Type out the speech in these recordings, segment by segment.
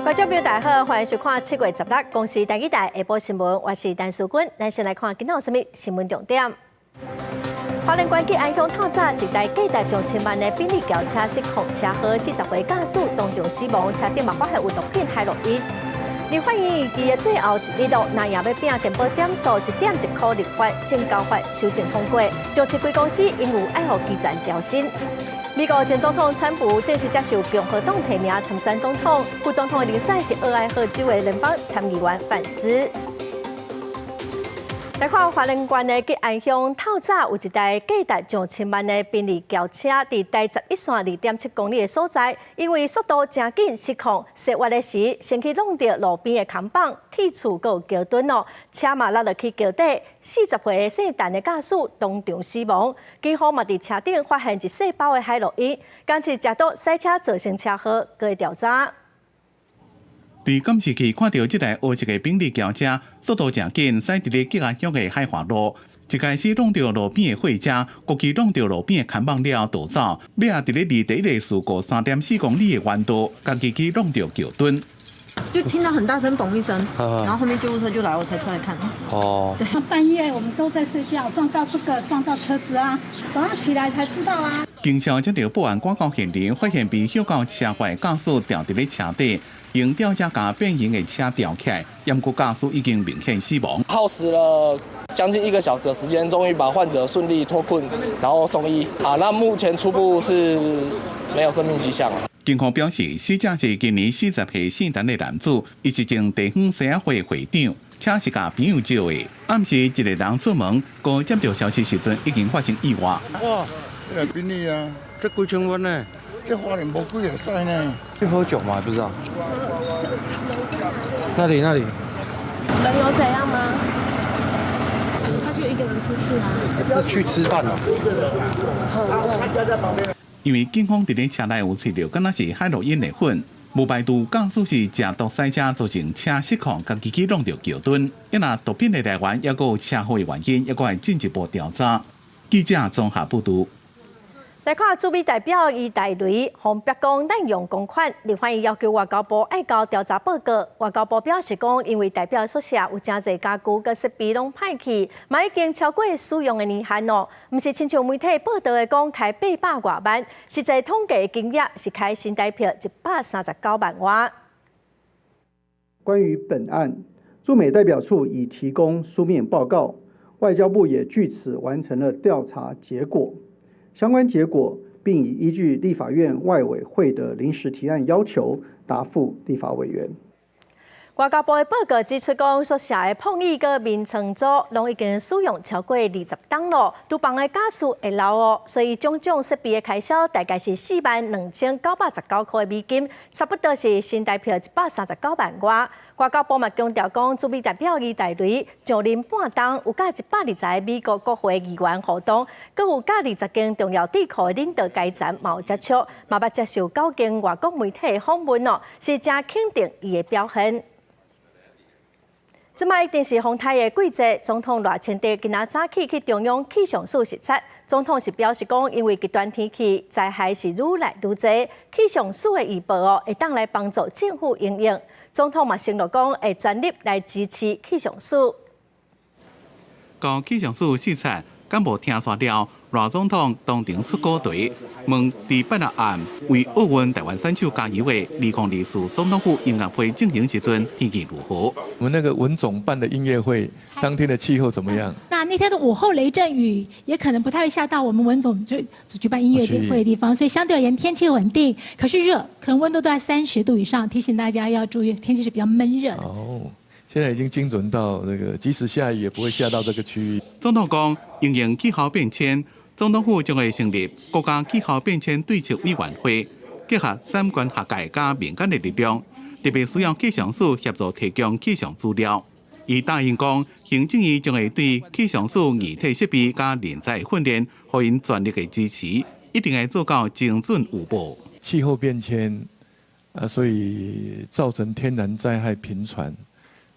觀眾朋友大家好，歡迎收看7月16公視台語台下晡新聞，我是陳淑君。咱先來看今仔有啥物新聞重點。花蓮縣吉安鄉透早一台價值上千萬的賓利轎車失控車禍，40歲駕駛當場死亡，車頂嘛發現有毒品海洛因。立法院預計的最後一日咯，若也欲拚電報點數1.1箍立法證交法修正通過，上市櫃公司應有愛予基層調薪。美國前總統川普正式接受共和黨提名參選總統，副總統的人選是俄亥俄州的聯邦參議員范斯。來看花蓮縣的吉安鄉透早有一台價值上千萬的賓利轎車，佇台十一線2.7公里的所在，因為速度誠緊失控，踅彎的時先去挵著路邊的看板、鐵柱閣有橋墩哦，車嘛落落去橋底，40歲姓陳的駕駛當場死亡。警方嘛佇車頂發現一細包的海洛因，檢視食毒賽車造成車禍，閣會調查。佇監視器看著這台黑色的賓利轎車速度誠緊，駛佇咧吉安鄉的海華路，一開始挵著路邊的貨車，閣去挵著路邊的看板了後逃走，尾仔佇咧離第一个事故3.4公里的彎道，家己去挵著橋墩。就聽到很大聲，嘣一聲，然後後面救護車就來，我才出來看。哦，對，半夜我們都在睡覺，撞到這個，撞到車子啊，早上起來才知道啊。警消接著報案，趕到現場，發現被歇到車禍駕駛吊佇咧車底，用吊車共變形的車吊起來，毋過駕駛已經明顯死亡。耗時了將近一個小時的時間，終於把患者順利脫困，然後送醫。啊，那目前初步是沒有生命跡象。警方表示，死者是今年40歲姓陳的男子，伊是前地方獅仔會會長，車是共朋友借的。暗時一個人出門，閣接著消息時陣已經發生意外。哇，這個賓利啊，這幾千萬呢？這花蓮無幾會使呢。去喝酒嗎？不知道。那裡那裡？人有怎樣嗎？他就一個人出去啊。是去吃飯哦。因為警方佇咧車內有揣著，敢若是海洛因的粉，無排除駕駛是食毒賽車造成車失控，家己去挵著橋墩。抑若毒品的來源，抑閣有車禍的原因，抑閣會進一步調查。記者綜合報導。來看駐美代表余大雷，予白宮濫用公款，立法院要求外交部愛交調查報告。外交部表示講，因為代表宿舍有誠濟家具佮設備攏歹去，嘛已經超過使用的年限咯。毋是親像媒體報導的講開800外萬，實際統計的金額是開新台幣139萬外。關於本案，駐美代表處已提供書面報告，外交部也據此完成了調查結果。相關結果，並已依據立法院外委會的臨時提案要求答覆立法委員。外交部的報告指出，講宿舍的膨椅佮眠床組攏已經使用超過20冬咯，廚房的家私會老哦，所以種種設備的開銷大概是42,919塊美金，差不多是新台幣139萬外。外交部嘛強調講，駐美代表余大雷上任半冬，有佮120個美國國會議員互動，閣有佮20間重要智庫的領導階層嘛有接觸，嘛捌接受九間外國媒體的訪問哦，是誠肯定伊的表現。這擺一定是風颱的季節，總統賴清德今仔早起去中央氣象署視察，總統是表示講，因為極端天氣災害是愈來愈多，氣象署的預報哦，會當來幫助政府因應。總統嘛承諾講，會全力來支持氣象署。到氣象署視察，敢無聽煞了？賴總統當場出鼓槌，問佇拜六暗為奧運台灣選手加油的2024總統府音樂會進行時陣，天氣如何？我們那個文總辦的音樂會當天的氣候怎麼樣？那天的午後雷陣雨也可能不太會下到我們文總就舉辦音樂會的地方，所以相對而言天氣穩定，可是熱，可能溫度都在30度以上，提醒大家要注意，天氣是比較悶熱的。哦，現在已經精準到那個，即使下雨也不會下到這個區域。總統講，因應氣候變遷，總統府將會成立國家氣候變遷對策委員會，結合產官學界佮民間的力量，特別需要氣象署協助提供氣象資料。伊答應講，行政院將會對氣象署硬體設備佮人才訓練，予𪜶全力的支持，一定會做到精準預報。氣候變遷啊，所以造成天然災害頻傳。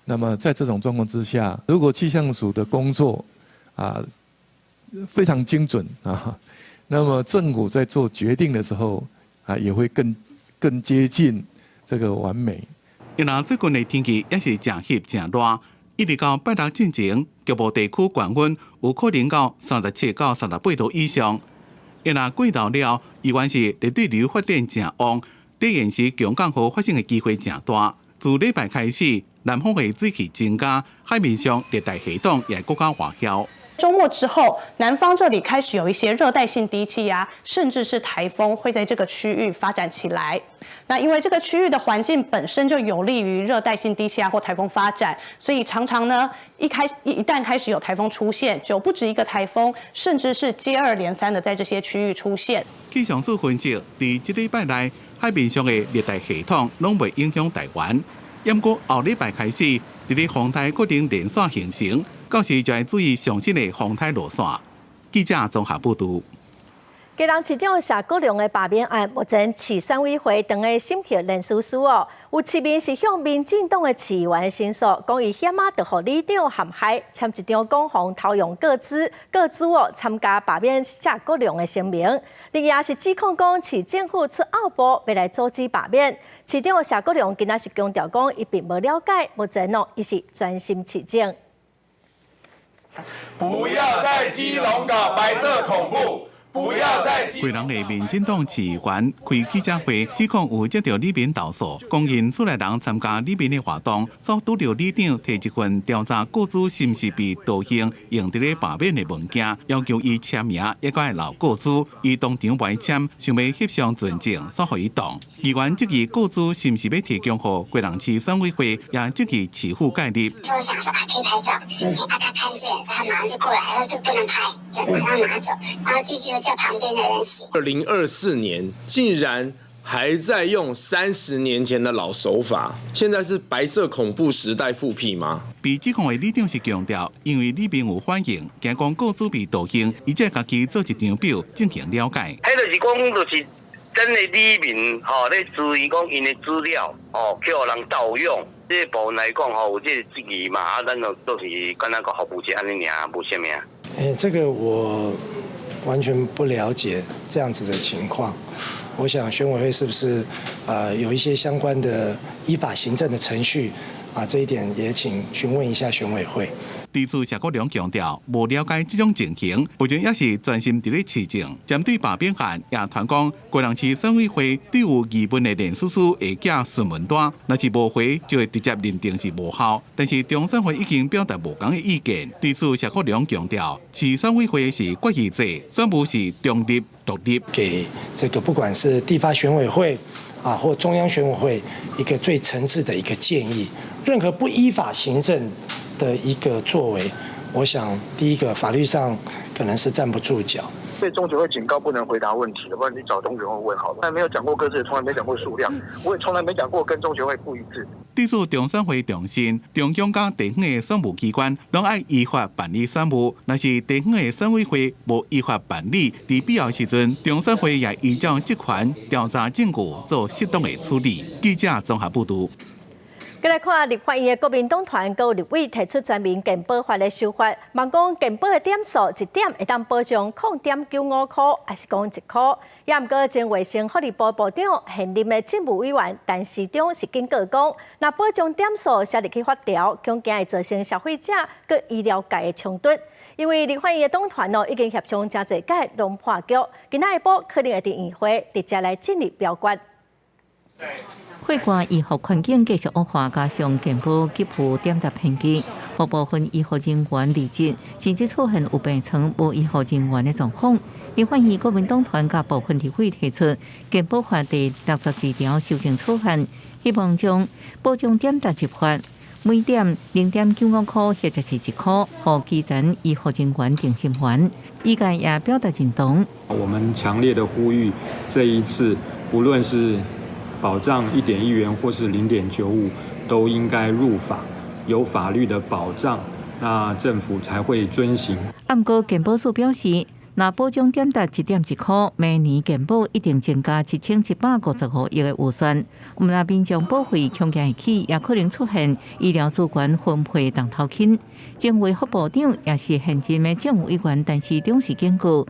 那麼在這種狀況之下，如果氣象署的工作啊非常精準啊，那麼政府在做決定的時候啊，也會更接近這個完美。因為最近的天氣也是誠翕誠熱，一直到拜六進前，局部地區高溫有可能到37到38度以上。因為過晝了，依然是熱對流發展誠旺，短時強降雨發生的機會誠大。自禮拜開始，南方的水汽增加，海面上熱帶系統也閣較活躍。週末之後，南方這裡開始有一些熱帶性低氣壓，甚至是颱風會在這個區域發展起來。那因為這個區域的環境本身就有利於熱帶性低氣壓或颱風發展，所以常常呢，一旦開始有颱風出現，就不止一個颱風，甚至是接二連三的在這些區域出現。氣象署分析，佇這禮拜內，海面上的熱帶系統攏袂影響台灣。毋過後禮拜開始，佇咧風台可能連線形成，到時就愛注意上新的風台路線。記者綜合報導。基隆市長謝國樑的罷免案，目前市選委會正咧審核連署書哦。有市民是向民進黨的市議員申訴，講伊險仔著予里長陷害，簽一張講予偷用個資個資哦，參加罷免謝國樑的聲明。另外也是指控講市政府出奧步欲來阻止罷免。市長謝國樑今仔是強調講，伊並無了解，目前哦，伊是專心市政。不要在基隆搞白色恐怖！不要再。基隆的民進黨市議員開記者會，指控有接著里民投訴，講𪜶厝內人參加里民的活動，所拄著里長提一份調查個資是毋是被盜用用佇咧罷免的文件，要求伊簽名，抑閣愛留個資，伊當場袂簽，想欲翕相存證，所予伊擋。議員質疑個資是毋是欲提供予基隆市選委會，也質疑市府介入。就想說啊，可以拍照，啊，他看見，他馬上就過來，他說這不能拍，就馬上拿走，然後繼續又叫旁邊的人寫。2024年竟然還在用30年前的老手法，現在是白色恐怖時代復辟嗎？被指控的里長是強調，因為里民有反映，驚講個資被盜用，伊才家己做一張表進行了解。彼就是講，就是真的里民吼咧質疑講𪜶的資料吼去予人盜用，這個部分來講吼有這個質疑嘛，啊，咱就都是敢若個服務者按呢爾，無啥物啊。欸，這個我完全不了解這樣子的情況。我想選委會是不是有一些相關的依法行政的程序啊？這一點也請詢問一下選委會。對此，謝國樑強調，無了解這種情形，目前也是專心佇咧市政。針對罷免案，也傳講，基隆市選委會對有疑問的連署書會寄詢問單，若是無回，就會直接認定是無效。但是中選會已經表達無仝的意見。對此，謝國樑強調，市選委會是決議制，選務是中立獨立。給這個不管是地方選委會啊，或中央選委會一個最誠摯的一個建議，任何不依法行政的一個作為，我想第一個法律上可能是站不住腳。被中選會警告不能回答問題的，不然你找中選會問好了。沒有講過個資，從來沒講過數量，我也從來沒講過跟中選會不一致。對此，中選會重申，中央佮地方的選務機關攏愛依法辦理選務，若是地方的選委會無依法辦理，佇必要時陣，中選會也依照職權調查證據做適當的處理。記者綜合報導。閣來看立法院的國民黨團閣有立委提出全民健保法的修法，望講健保的點數一點會當保障0.95箍，抑是講1箍。也毋過前衛生福利部部長現任的政務委員陳時中是警告講，若保障點數寫入去法條，恐驚會造成消費者佮醫療界的衝突。因為立法院的黨團哦已經協商誠濟屆攏破局，今仔下晡可能會佇院會直接來進入表決。血管醫學環境繼續惡化，加上健保給付點值偏低，予部分醫護人員離職，甚至出現有病床無醫護人員的狀況。立法院國民黨團佮部分立委提出健保法第62條修正草案，希望將保障點值入法，每點0.95箍或者是1箍，予基層醫護人員定心丸。醫界也表達認同。我們強烈的呼籲，這一次不論是保障1.1元或是0.95，都應該入法，有法律的保障，那政府才會遵行。毋過健保署表示，若保障點值1.1箍，明年健保一定增加7755億的預算。毋若民眾保費恐驚會起，也可能出現醫療資源分配當頭輕。前衛福部長也是現任的政務委員，陳時中是警告，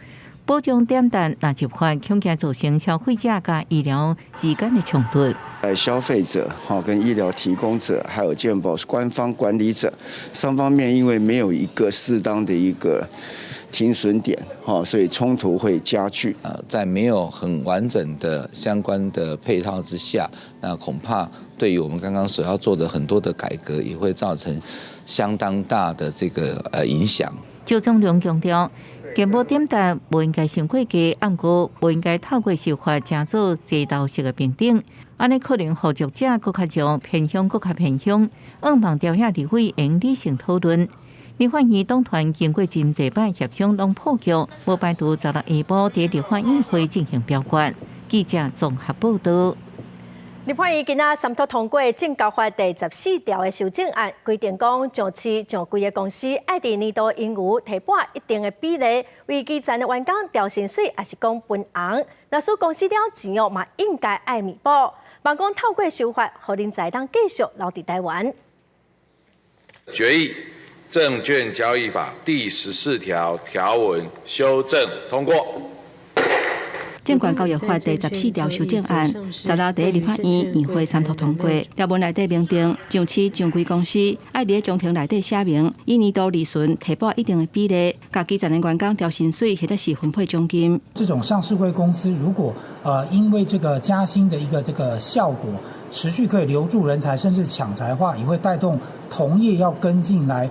保障點單若入法，恐驚造成消費者佮醫療之間的衝突。在消費者哈跟醫療提供者，還有健保官方管理者三方面，因為沒有一個適當的一個停損點，哈，所以衝突會加劇。在沒有很完整的相關的配套之下，那恐怕對於我們剛剛所要做的很多的改革，也會造成相當大的這個影響。趙宗龍強調，健保點單無應該傷過低，毋過無應該透過修法成做制度式的平等，按呢可能予弱者閣較弱，偏鄉閣較偏鄉。向望朝野立委會理性討論。立法院黨團經過真濟擺協商，攏破局，無排除十六下晡佇立法院會進行表決。記者綜合報道。立法院今仔三讀通過證交法第14條的修正案，規定講上市上櫃的公司愛佇年度盈餘提撥一定的比例，為基層的員工調薪水，抑是講分紅。若使公司了錢哦，嘛應該愛彌補。望講透過修法，予人才當繼續留佇台灣。決議證券交易法第14條條文修正通過。證券交易法第十四條修正案，十六佇立法院院會三讀通過。條文內底明定，上市上櫃公司愛佇章程內底寫明，以年度利潤提撥一定的比例，共基層的員工調薪水或者是分配獎金。這種上市櫃公司如果因為這個加薪的一個這個效果，持續可以留住人才，甚至搶才的話，也會帶動同業要跟進來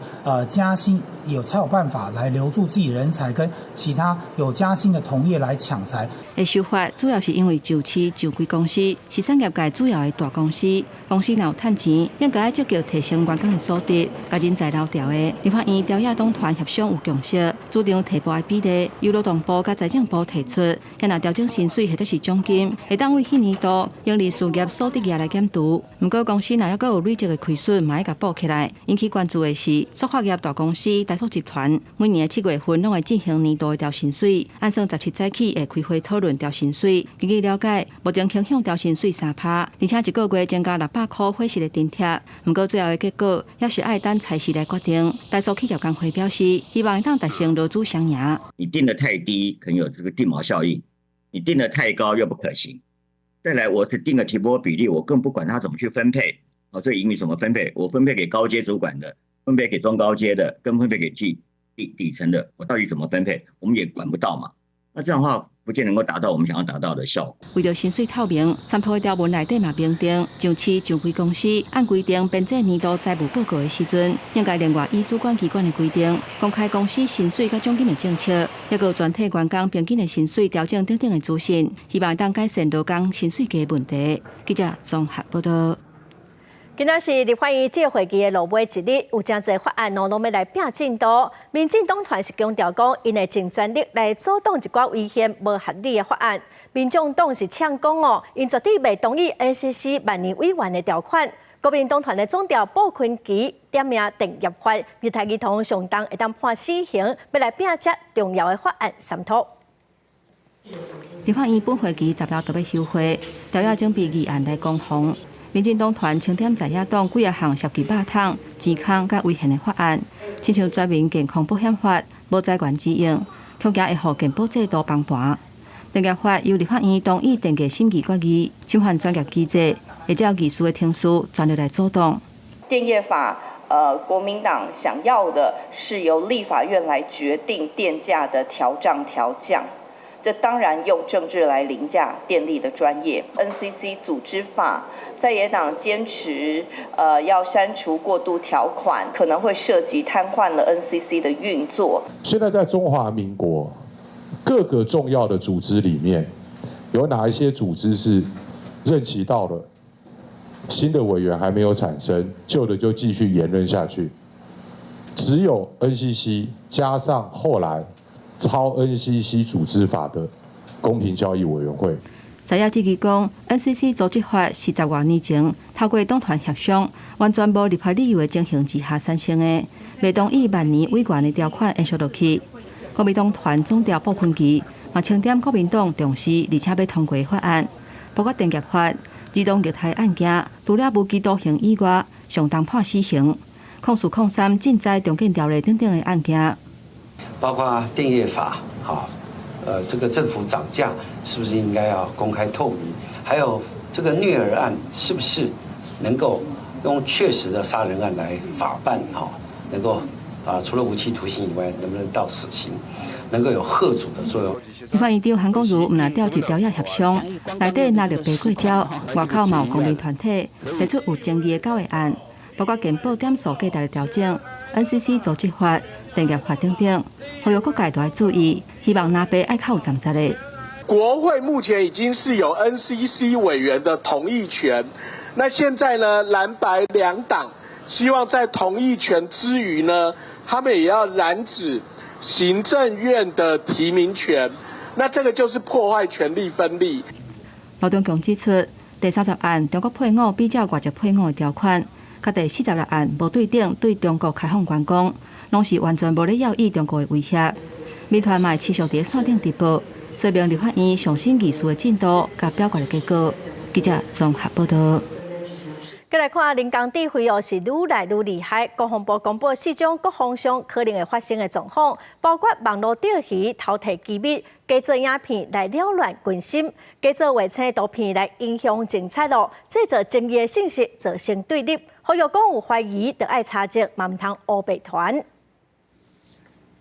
加薪，有才有辦法來留住自己人才，跟其他有加薪的同業來搶才。會修法主要是因為上市上櫃公司是產業界主要的大公司，公司若有趁錢，應該積極提升員工的所得，共人才留牢的。立法院朝野黨團協商有共識，主張提撥的比例由勞動部佮財政部提出，若調整薪水或者是獎金，會當為彼年度營利事業所得額來減除。毋過公司若猶閣有累積的虧損，嘛愛共補起來。引起關注的是，塑化業大公司台塑集團每年的7月份攏會進行年度的調薪水，按算17早起會開會討論調薪水。根據了解，目前傾向調薪水3趴，而且一個月增加600箍伙食的津貼。毋過最後的結果，猶是愛等財司來決定。台塑企業工會表示，希望會當達成勞資雙贏。你定得太低，可能有這個定錨效應；你定得太高又不可行。再來，我是定個提撥比例，我更不管他怎麼去分配。哦，這盈餘怎麼分配？我分配給高階主管的，分配給中高階的，跟分配給底層的，我到底怎麼分配？我們也管不到嘛。那這樣的話，不見能夠達到我們想要達到的效果。為著薪水透明，三讀的條文內底嘛明定，上市上櫃公司按規定編製年度財務報告的時陣，應該另外依主管機關的規定，公開公司薪水佮獎金的政策，抑閣有全體員工平均的薪水調整等等的資訊，希望當改善勞工薪水低問題。記者綜合報道。今仔是立法院這個會期的落尾一日，有誠濟法案攏欲來拼進度。民進黨團是強調講，𪜶會盡全力來阻擋一寡違憲無合理的法案。民眾黨是嗆講哦，𪜶絕對袂同意 NCC 萬年委員的條款。國民黨團的總召傅崐萁點名電業法，虐待兒童上重會當判死刑，欲來拼這重要的法案三讀。立法院本會期十六就欲休會，朝野準備議案來攻防。民進黨團清點在野黨幾仔項涉及肉桶、錢空佮違憲的法案，親像全民健康保險法無資源支應，恐驚會予健保制度崩盤。電業法由立法院同意電價審議決議，侵犯專業機制，會照議事的程序全力來阻擋。電業法，國民黨想要的是由立法院來決定電價的調漲調降。這當然用政治來凌駕電力的專業。NCC 組織法，在野黨堅持，要刪除過渡條款，可能會涉及癱瘓了 NCC 的運作。現在在中華民國各個重要的組織裡面，有哪一些組織是任期到了，新的委員還沒有產生，舊的就繼續延任下去？只有 NCC 加上後來超 NCC 組織法的公平交易委員會。在野質疑講，NCC 組織法是十外年前透過黨團協商，完全無立法理由的情形之下產生的，袂同意萬年委員的條款延續落去。國民黨團總召傅崐萁嘛清點國民黨重視，而且欲通過法案，包括電業法、兒童虐待案件，除了無期徒刑以外，上重判死刑、控四控三震災重建條例等等的案件。包括電業法，好，這個政府漲價是不是應該要公開透明？還有這個虐兒案是不是能夠用確實的殺人案來法辦？哈，能夠啊，除了無期徒刑以外，能不能到死刑？能夠有嚇阻的作用。立法院長韓國瑜毋但召集朝野協商，內底藍綠白過招，外口嘛有公民團體提出有爭議的九個案，包括健保點數價值的調整、NCC 組織法、電業法等等，呼籲各界都愛注意，希望藍白愛較有站在的。國會目前已經是有 NCC 委員的同意權，那現在呢，藍白兩黨希望在同意權之餘呢，他們也要染指行政院的提名權，那這個就是破壞權力分立。羅中強指出，第30案中國配偶比照外籍配偶的條款，佮第46案無對等對中國開放觀光，攏是完全無咧要意中國的威脅。民團嘛會持續佇線頂直播，說明立法院上審議事的進度佮表決的結果。記者綜合報道。閣來看人工智慧哦，是愈來愈厲害。國防部公布四種國防上可能會發生的狀況，包括網路釣魚、偷提機密、假做影片來擾亂軍心、假做衛星圖片來影響偵察咯，製造爭議的信息造成對立。呼籲講有懷疑，就愛查證，嘛毋通烏白傳。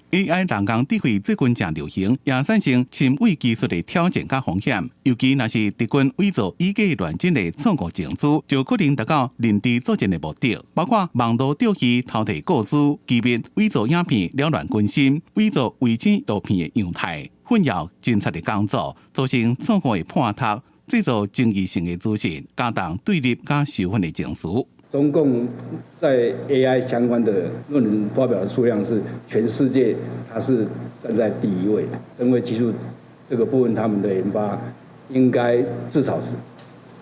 AI 人工智慧最近誠流行，也產生深偽技術的挑戰佮風險。尤其若是敵軍偽造以假亂真的錯誤情資，就可能達到認知作戰的目的，包括網路釣魚、偷提個資、機密、偽造影片、擾亂軍心、偽造衛星圖片的樣態，混淆偵察的工作，造成錯誤的判讀，製造爭議性的資訊，加重對立佮仇恨的情緒。中共在 AI 相關的論文發表的數量是全世界，它是站在第一位。深偽技術這個部分，他們的研發應該至少是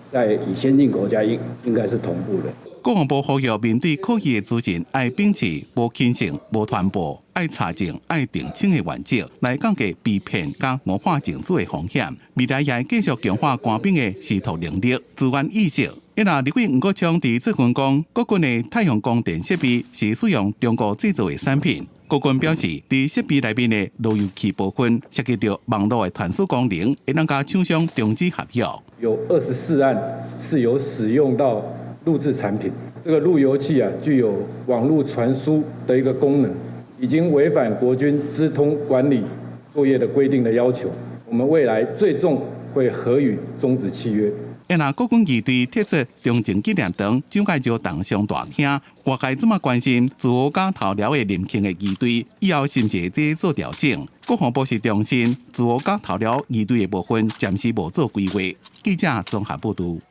在與先進國家應該是同步的。國防部呼籲面對可疑的資訊，愛秉持無輕信、無傳播、愛查證、愛澄清的原則，來降低被騙佮誤判情資的風險。未來也會繼續強化官兵的識讀能力、資安意識。一若立委黃國昌佇最近講，國軍的太陽光電設備是使用中國製造的產品。國軍表示，佇設備內面的路由器部分涉及著網路的傳輸功能，會當佮廠商終止合約。有24案是有使用到錄製產品，這個路由器啊，具有網路傳輸的一個功能，已經違反國軍資通管理作業的規定的要求。我們未來最終會核予終止契約。啊若國軍儀隊撤出中正紀念堂，蔣介石銅像大廳，外界這麼關心自豪佮頭寮的林慶的儀隊，以後是毋是會做調整？國防部是重申，自豪佮頭寮儀隊的部分暫時無做規劃。記者綜合報導。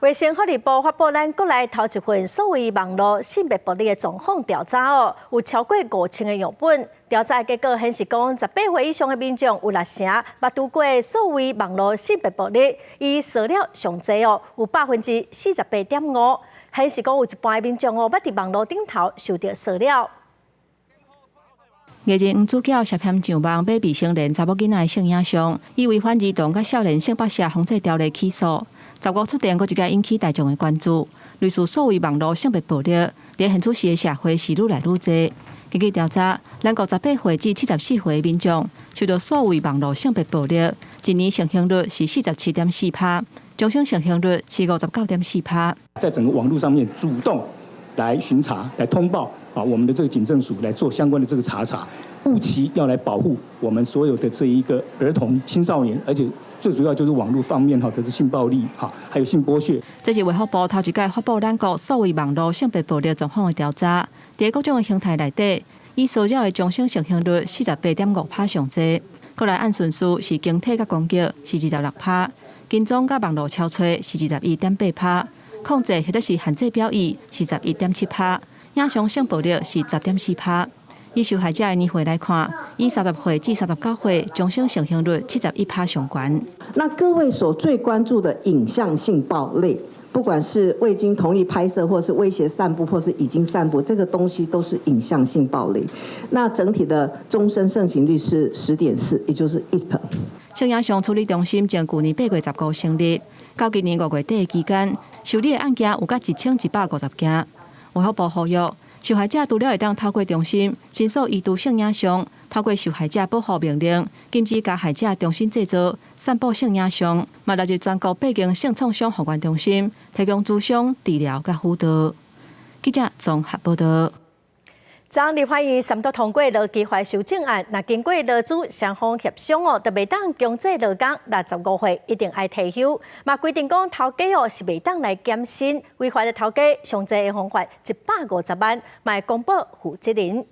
衛生福利部發布咱國內頭一份所謂網路性別暴力的狀況調查哦，有超過5000個樣本。調查結果顯示講，18歲以上的民眾有六成捌拄過所謂網路性別暴力，以騷擾上濟哦，有48.5%，顯示講有一半的民眾哦，捌佇網路頂頭受著騷擾。藝人黃子佼涉嫌上網買未成年查某囡仔的性影像，以違反兒童佮少年性剝削防制條例起訴。15出庭，閣一擺引起大眾的關注。類似所謂網路性別暴力，佇現此時的社會是愈來愈濟。根據調查，咱國18歲至74歲的民眾受著所謂網路性別暴力，一年盛行率是47.4趴，終身盛行率是59.4趴。在整個網路上面主動來巡查、來通報啊，我們的這個警政署來做相關的這個查查，務期要來保護我們所有的這一個兒童、青少年，而且最主要就是網路方面哈，就是性暴力哈，還有性剝削。這是衛福部頭一擺發布咱國所謂網路性別暴力狀況的調查，佇各種的形態內底，以騷擾的終身盛行率48.5趴上濟，過來按順序是形體佮攻擊是26趴，跟蹤佮網路敲揣是21.8趴，控制或者是限制表意是11.7趴，影像性暴力是10.4趴。以受害者的年歲來看，以30歲至39歲，終身盛行率71趴上懸。那各位所最關注的影像性暴力，不管是未經同意拍攝，或是威脅散布，或是已經散布，這個東西都是影像性暴力。那整體的終身盛行率是10.4，也就是一成。性影像處理中心從舊年8月15成立，到今年5月底的期間，受理的案件有甲1150件。衛福部呼籲，受害者除了會當透過中心申訴疑似性影像，透過受害者保護命令，禁止加害者重新製造、散布性影像，嘛納入全國八間性創傷復原中心，提供諮商、治療佮輔導。記者綜合報道。昨昏立法院三讀通過勞基法修正案，若經過勞資雙方協商哦，就袂當強制勞工65歲一定愛退休。嘛規定講頭家哦是袂當來減薪，違法的頭家上濟會予罰150萬，嘛會公布負責人。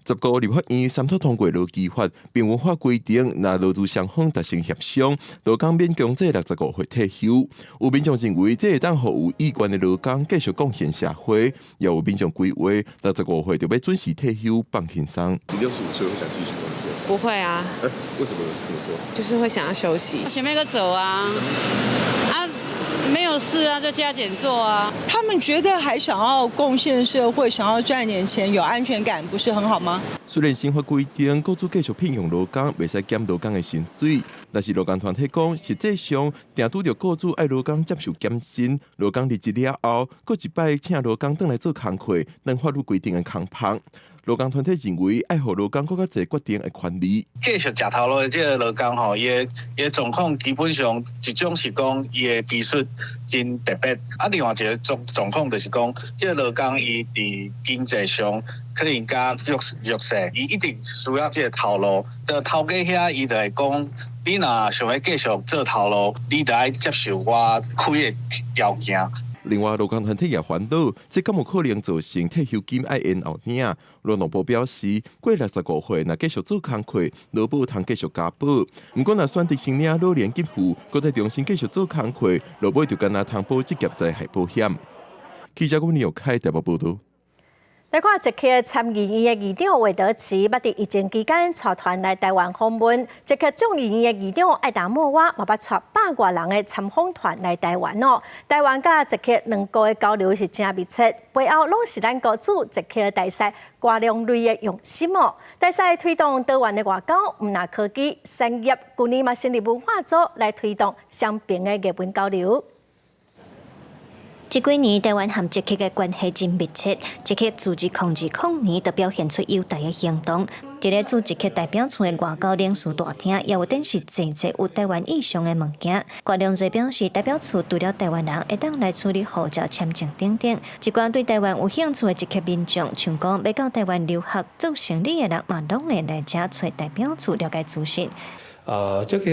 15號立法院三讀通過勞基法，明文化規定，若勞資雙方達成協商，勞工免強制65歲退休。有民眾認為，這會當予有意願的勞工繼續貢獻社會，也有民眾規劃65歲就欲準時退休放輕鬆。你65歲會想繼續工作？不會啊。欸，為什麼？怎麼說？就是會想要休息。前面個走啊。啊，沒有事啊，就加減做啊。他們覺得還想要貢獻社會，想要賺點錢，有安全感，不是很好嗎？雖然新法規定，僱主繼續聘用勞工，袂使減勞工的薪水，但是勞工團體講，實際上定拄著僱主愛勞工接受減薪，勞工離職了後，閣一擺請勞工轉來做工課，等法律規定的空縫。勞工團體認為，愛予勞工閣較濟決定的權利。繼續食頭路的這个勞工吼，伊的狀況基本上一種是講伊的技術真特別，啊，另外一个狀況就是講，這个勞工伊佇經濟上可能較弱勢，伊一定需要這个頭路。到頭家遐，伊就會講，你若想欲繼續做頭路，你就愛接受我開的條件。另外，勞工團體也煩惱，這敢有可能造成退休金愛延後領？勞動部表示，過65歲若繼續做工課，勞保通繼續加保。毋過，若選擇先領老年給付，閣再重新繼續做工課，落尾就干焦通保職業災害保險。記者郭有開台北報道。來看捷克參議院的議長韋德奇，捌佇疫情期間帶團來台灣訪問。捷克眾議院的議長艾達莫娃嘛捌帶百外人的參訪團來台灣哦。台灣佮捷克兩國的交流是誠密切，背後攏是咱國駐捷克大使郭良瑞的用心哦。大使推動多元的外交，毋但科技產業，舊年嘛成立文化組來推動雙邊的藝文交流。這幾年，台灣和捷克的關係真密切。捷克自2020年就表現出友台的行動。佇咧駐捷克代表處的外交領事大廳，也有展示濟濟有台灣意象的物件。郭良瑞表示，代表處除了台灣人會當來處理護照簽證等等，一寡對台灣有興趣的捷克民眾，像講欲到台灣留學做生理的人，嘛攏會來遮揣代表處了解資訊。啊，這個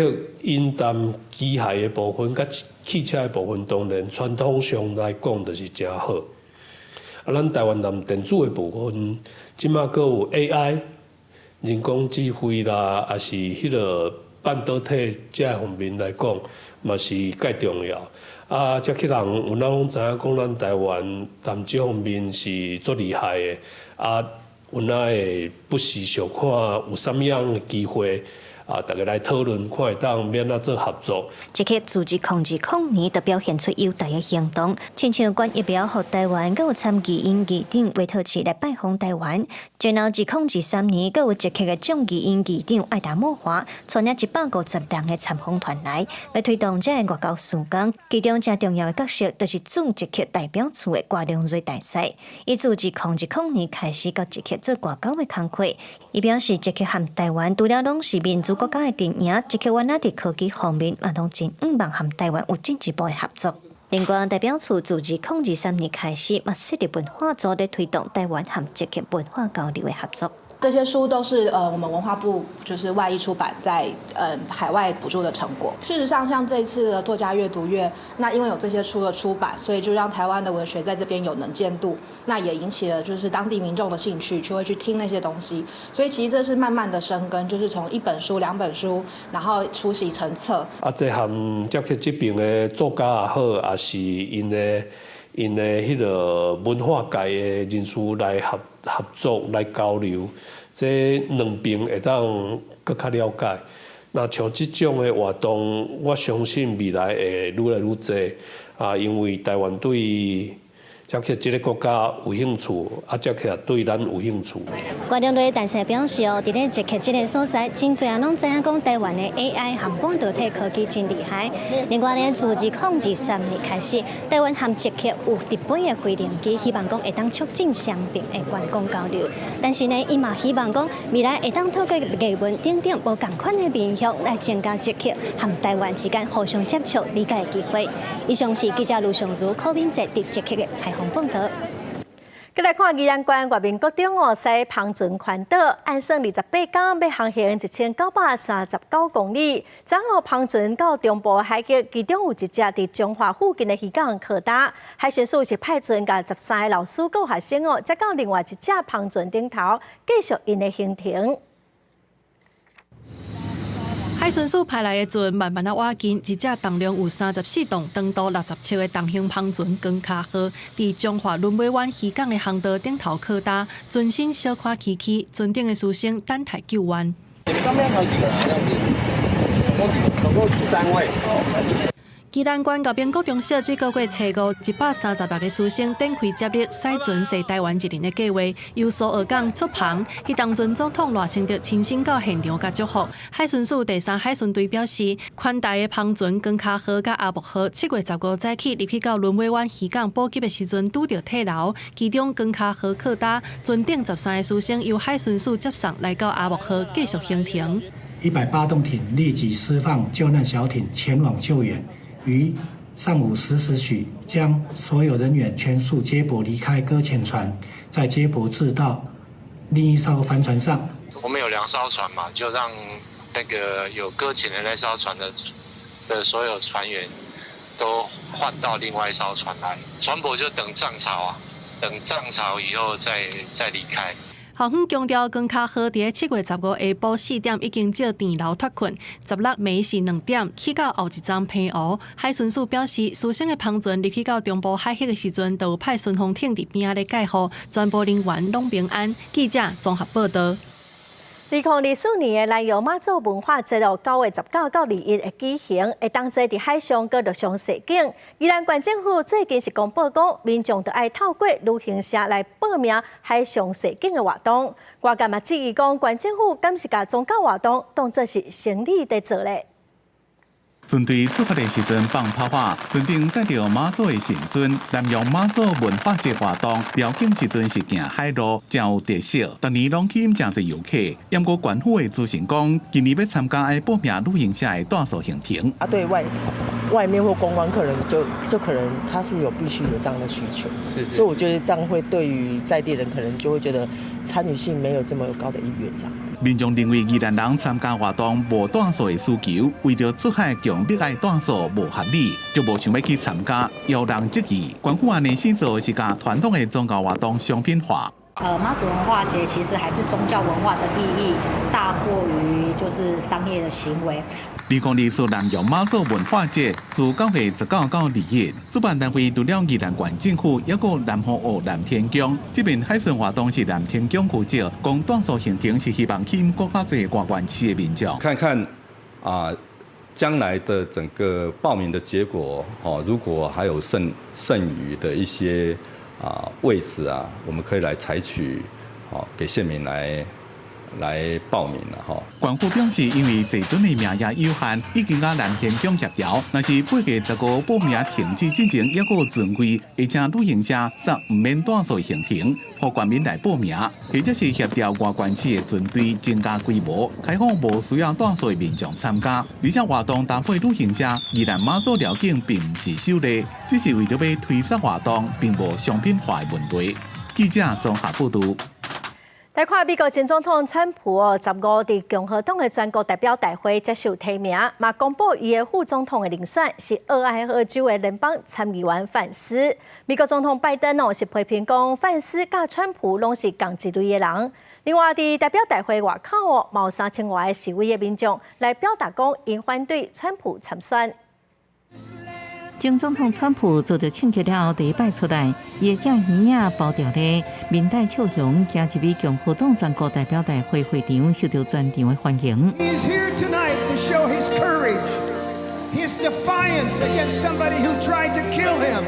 因擔機械的部分佮汽車的部分，當然傳統上來講就是誠好。啊，咱台灣踮電子的部分，這馬閣有 AI 人工智慧啦，抑是彼个半導體這方面來講，嘛是蓋重要。啊，捷克人有咱攏知影講，咱台灣踮這方面是足厲害的。啊，阮仔會不時想看有啥物樣的機會。啊！大家來討論，看會當欲按怎做合作。捷克自2020年就表現出友台的行動，親像捐疫苗予台灣，閣有參議院議長維特奇來拜訪台灣。然後2023年，閣有捷克的眾議院議長艾達莫華，帶領150人的參訪團來，來推動這个外交事工。其中誠重要的角色，就是駐捷克代表處的郭良瑞大使。伊自2020年開始到捷克做外交的工課。伊表示，捷克和台灣除了攏是民主國家的陣營，捷克原來佇科技方面嘛攏真向望和台灣有進一步的合作。另外，代表處自2023年開始，嘛設立文化組咧推動台灣和捷克文化交流的合作。這些書都是我們文化部就是外譯出版在海外補助的成果。事實上，像這一次的作家閱讀月，那因為有這些書的出版，所以就讓台灣的文學在這邊有能見度，那也引起了就是當地民眾的興趣，就會去聽那些東西。所以其實這是慢慢的生根，就是從一本書、兩本書，然後出席成冊。啊，這和捷克這邊的作家也好，抑是𪜶的彼个文化界的人士來合作來交流，這兩邊會當閣較了解。那像這種的活動，我相信未來會愈來愈濟啊，因為台灣對才去這个國家有興趣，啊，才去對咱有興趣。觀眾對大勢表示哦，佇咧捷克這个所在，真濟人攏知影講台灣的 AI 和半導體科技真厲害。另外呢，自2023年開始，台灣和捷克有直飛的飛行機，希望講會當促進雙邊的觀光交流。但是呢，伊嘛希望講未來會當透過藝文等等無仝款的面向來增加捷克和台灣之間互相接觸、理解的機會。以上是記者盧尚如、柯敏哲佇捷克的採訪報導。閣來看宜蘭縣月明國中哦，駛帆船環島，按算28天欲航行1939公里。昨昏帆船到中部海域，其中有一隻佇彰化附近的漁港靠礁。海巡署是派船共13个老師佮學生哦，接到另外一隻帆船頂頭，繼續𪜶的行程。海巡署派來的船慢慢仔倚近，一隻重量有34噸、長度60尺的重型帆船“光跤號”，佇彰化崙尾灣漁港的航道頂頭靠礁，船身小可起起，船頂的師生等待救援。你們上面還有幾個人？這樣子，總共幾個？總共13位。宜蘭縣岳明國中小這個月初五，136個師生展開接力駛船踅台灣一輪的計劃，由蘇澳港出帆。彼當陣總統賴清德親身到現場共祝福。海巡署第三海巡隊表示，寬大的帆船光跤號佮阿木號，7月15早起入去到崙尾灣漁港補給的時陣，拄著退流，其中光跤號靠礁，船頂13個師生由海巡署接送來到阿木號繼續行程。108動艇立即釋放救難小艇前往救援。於上午10時許，將所有人員全數接駁離開擱淺船，再接駁至到另一艘帆船上。我們有兩艘船嘛，就讓那個有擱淺的那艘船的所有船員都換到另外一艘船來，船舶就等漲潮啊，等漲潮以後再離開。校方強調，光跤號佇7月15下晡4點已經借電流脫困，16暝時2點去到後一站澎湖。海巡署表示，師生的帆船入去到中部海域的時陣，就有派順風艇佇邊仔咧蓋護，全部人員攏平安。記者綜合報道。2024年的南洋媽祖文化節哦，9月19到21會舉行，會當做佇海上佮陸上實景。宜蘭縣政府最近是公布講，民眾著愛透過旅行社來報名海上實景的活動。外界嘛質疑講，縣政府敢是共宗教活動當作是生意佇做咧？船隊出發的時陣放炮火，船頂載著媽祖的神尊，南洋媽祖文化節活動，寮境時陣是行海路，誠有特色。逐年攏吸引誠濟遊客。毋過縣府的資訊講，今年欲參加愛報名旅行社的帶素行程。啊，對外面或觀光客人就可能他是有必須有這樣的需求，所以我覺得這樣會對於在地人可能就會覺得參與性沒有這麼高的意願這樣。民眾認為宜蘭人參加活動無帶素的需求，為著出海強迫愛帶素無合理，就無想欲去參加。有人質疑，縣府按呢式做是共傳統的宗教活動商品化。媽祖文化節其實還是宗教文化的意義大過於就是商業的行為。2024南洋媽祖文化節自9月19到21，主辦單位除了宜蘭縣政府，抑閣南湖澳南天宮。這邊海巡活動是南天宮負責，講帶素行程是希望吸引閣較濟外縣市的民眾。看看啊，將來的整個報名的結果，哦，如果還有剩餘的一些啊位置啊，我們可以來採取，哦，給縣民來報名了哈。縣府表示，因為坐船的名額有限，已經佮南天宮協調，若是8月15報名停止進前，抑閣有船位，會請旅行社送毋免帶素行程，予縣民來報名，或者是協調外縣市的船隊增加規模，開放無需要帶素的民眾參加。而且活動搭配旅行社，宜蘭媽祖寮境並毋是首例，只是為著欲推捒活動，並無商品化的問題。記者綜合報導。來看美國前總統川普哦，十五佇共和黨的全國代表大會接受提名，嘛公布伊的副總統的人選是俄亥俄州的聯邦參議員范斯。美國總統拜登哦是批評講范斯佮川普攏是仝一類的人。另外，佇代表大會外口哦，嘛有3000外个示威的民眾來表達講，𪜶反對川普參選。前總統川普做著槍擊了後，第一擺出來，伊的正耳仔包著咧，面帶笑容，行入去共和黨全國代表大會會場，受到全場的歡迎。 He is here tonight to show his courage, his defiance against somebody who tried to kill him.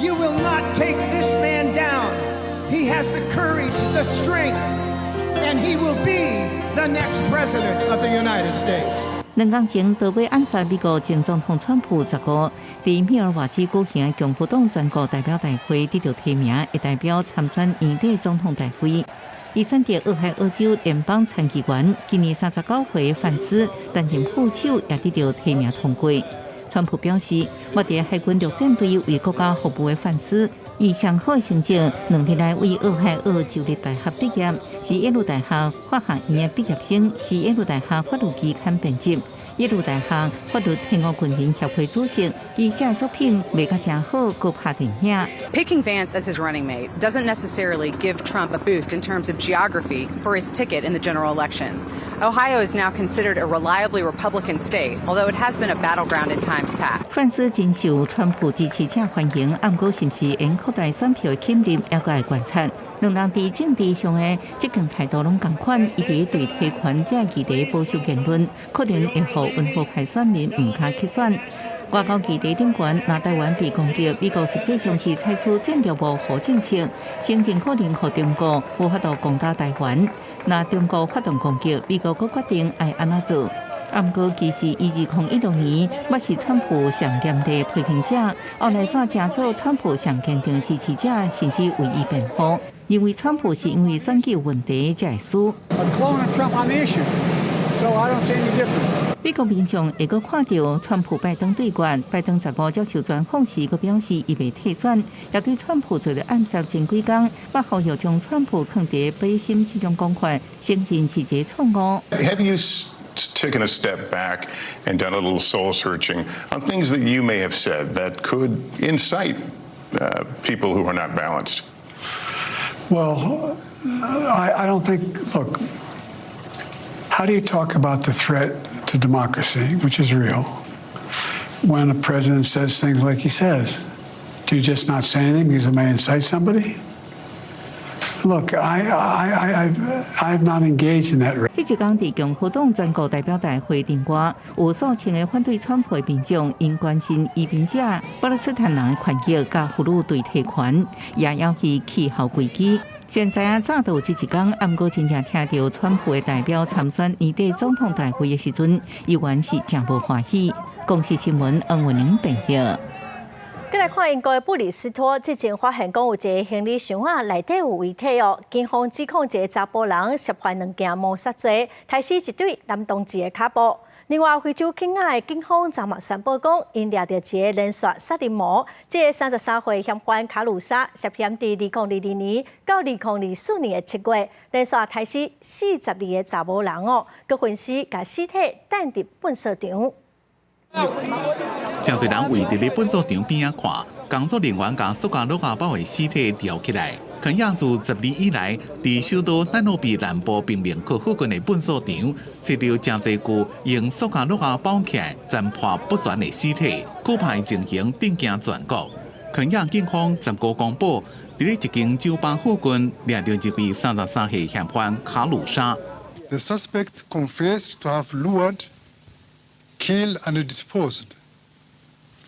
You will not take this man down. He has the courage, the strength, and he will be the next president of the United States. 兩工前，刀尾暗殺美國前總統川普15佇密爾瓦基舉行共和黨全國代表大會得到提名，會代表參選年底總統大會。伊選擇俄亥俄州聯邦參議員，今年39歲范斯擔任副手，也得到提名通過。川普表示，我佇海軍陸戰隊為國家服務的范斯，以上好的成績，2日來為俄亥俄州立大學畢業，是耶魯大學法學院的畢業生，是耶魯大學法律期刊編輯，耶魯大學法律退伍軍人協會主席。伊寫作品賣甲誠好，閣拍電影。 Picking Vance as his running mate doesn't necessarily give Trump a boost in terms of geography for his ticket in the general election. Ohio is now considered a reliably Republican state, although it has been a battleground in times past. 范斯真受川普支持者歡迎，毋過是毋是會擴大選票的吸引力，猶閣愛觀察。兩人佇政治上的積極態度攏仝款，伊佇對提權這議題保守言論，可能會予溫和派選民毋跤去選。外交議題頂懸，若台灣被攻擊，美國實際上是採取戰略模糊政策，先真可能予中國無法度攻打台灣。若中國發動攻擊，美國閣決定愛按怎做。毋過，其實伊2016年，捌是川普上嚴厲批評者，後來煞成做川普上堅定支持者，甚至為伊辯護，認為川普是因為選舉問題才會輸。 So I don't see any difference. 美國民眾會閣看著川普拜登對決，拜登15接受專訪時，閣表示伊袂退選，也對川普做了暗殺前幾工，捌呼籲將川普囥佇背心這種講法，承認是一個錯誤。 Have you taken a step back and done a little soul searching on things that you may have said that could incite people who are not balanced? Well, I don't think, look, how do you talk about the threat to democracy, which is real, when a president says things like he says? Do you just not say anything because it may incite somebody? Look, I've not engaged in that. 彼一工佇共和黨全國代表大會頂外，有數千个反對川普的民眾，𪜶關心移民者、巴勒斯坦人的權益、佮婦女對提權，也要去氣候危機。現在啊，早就有這一工，毋過真正聽著川普的代表參選年底總統大會的時陣，依然是誠無歡喜。公視新聞黃文玲編譯。閣來看英國的布里斯托，之前發現講有一个行李箱仔內底有遺體哦，警方指控一个查埔人涉犯兩件謀殺罪，刣死一對男同志的跤步。另外，非洲肯亞的警方昨嘛宣布講，𪜶掠著一个連續殺人魔，這个33歲嫌犯卡魯沙涉嫌佇2022年到2024年的7月，連續刣死42个查某人哦，閣分屍共屍體擲佇糞掃場。誠濟人圍佇咧糞掃場邊仔看，工作人員共塑膠橐仔包的屍體吊起來。肯亞自12以來，佇首都奈羅比南部貧民窟附近的糞掃場，揣著誠濟具用塑膠橐仔包起來、殘破不全的屍體，可怕的情形震驚全國。肯亞警方15公布，佇咧一間酒吧附近掠著一位33歲嫌犯卡魯沙。 The suspect confessed to have lured, killed and disposed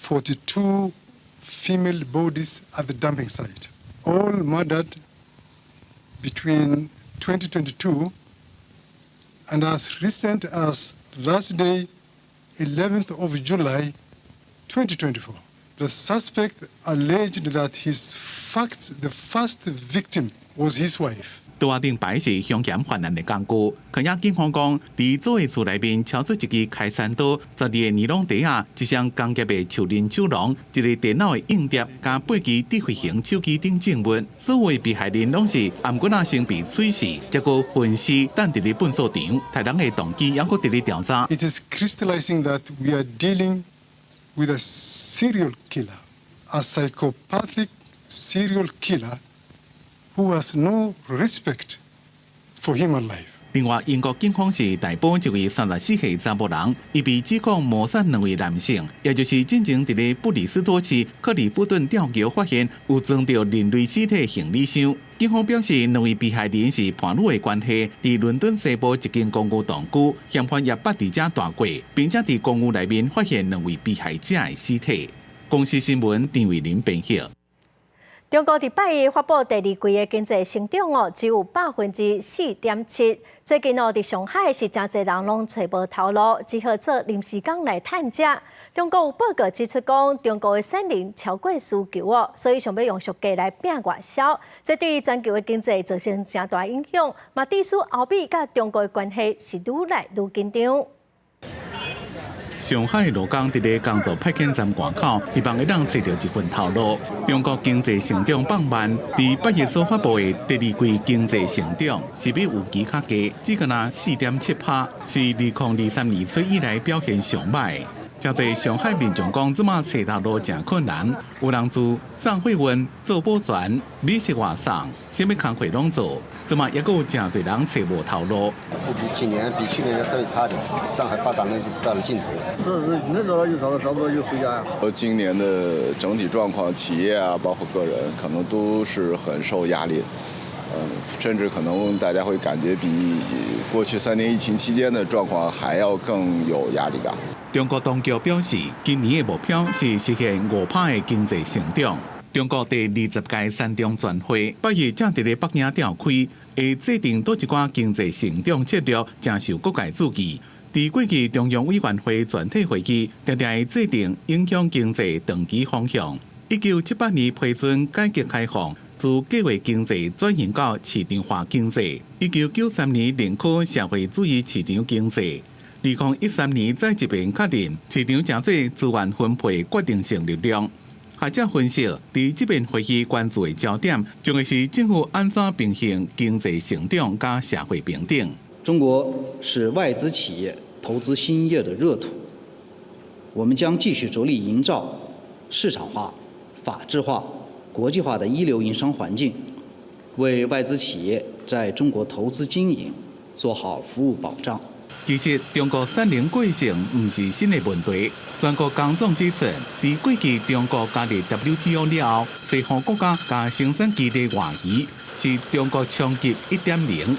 42 female bodies at the dumping site, all murdered between 2022 and as recent as Thursday, 11th of July, 2024. The suspect alleged that the first victim was his wife. 桌仔頂擺是兇嫌犯案的工具。肯亞警方講，佇祖的厝內面搜出一支開山刀、12个尼龍袋仔、一雙工業的樹林手囊、一个電腦的硬碟、佮八支智慧型手機等證物。所有被害人攏是頷頸仔先被喙死，才閣分屍擲佇咧糞掃場。殺人的動機猶閣佇咧調查。 It is crystallizing that we are dealing with a serial killer, a psychopathic serial killer who has no respect for human life. 另外，英國警方是逮捕一位34歲查某人，伊被指控謀殺兩位男性，也就是進前佇咧布里斯托市克里夫頓吊橋發現有裝著人類屍體的行李箱。警方表示，兩位被害人是伴侶的關係，佇倫敦西部一間公寓同居，嫌犯也捌佇遮蹛過，並且佇公寓內面發現兩位被害者的屍體。公視新聞陳慧琳編譯。中國佇拜一發布第二季的經濟成長哦，只有4.7%。最近哦，佇上海是誠濟人攏揣無頭路，只好做臨時工來趁食。中國有報告指出講，中國的產能超過需求哦，所以想欲用俗價來拚外銷，這對全球的經濟造成誠大影響。嘛，致使歐美佮中國的關係是愈來愈緊張。上海勞工佇咧工作派遣站外口，希望會當揣著一份頭路。中國經濟成長放慢，佇8月所發布的第二季經濟成長是比預期較低，只干焦4.7%，是2023年初以來表現上䆀。誠濟上海民眾講，這馬揣頭路誠困難，有人做送貨員、做保全、美食外送，啥物工課攏做，這馬猶閣有誠濟人揣無頭路。比今年比去年要稍微差點，上海發展的到了盡頭。是是，能找到就找到，找不到就回家呀。今年的整體狀況，企業啊，包括個人，可能都是很受壓力。甚至可能大家會感覺比過去3年疫情期間的狀況還要更有壓力感。中國當局表示，今年的目標是實現5%的經濟成長。中國第二十屆三中全會8月正佇咧北京召開，會制定佗一寡經濟成長策略，誠受各界注意。佇過去中央委員會全體會議，定定會制定影響經濟長期方向。1978年批准改革開放，自計劃經濟轉型到市場化經濟。1993年認可社會主義市場經濟。2013年再一遍確認市場誠做資源分配決定性力量。學者分析，佇這遍會議關注的焦點，將會是政府按怎平衡經濟成長佮社會平等。中國是外資企業投資興業的熱土，我們將繼續着力營造市場化、法治化、國際化的一流營商環境，為外資企業在中國投資經營做好服務保障。其實，中國產能過剩毋是新的問題。全國工總指出，佇過去中國加入 WTO 了後，西方國家共生產基地外移，是中國衝擊1.0。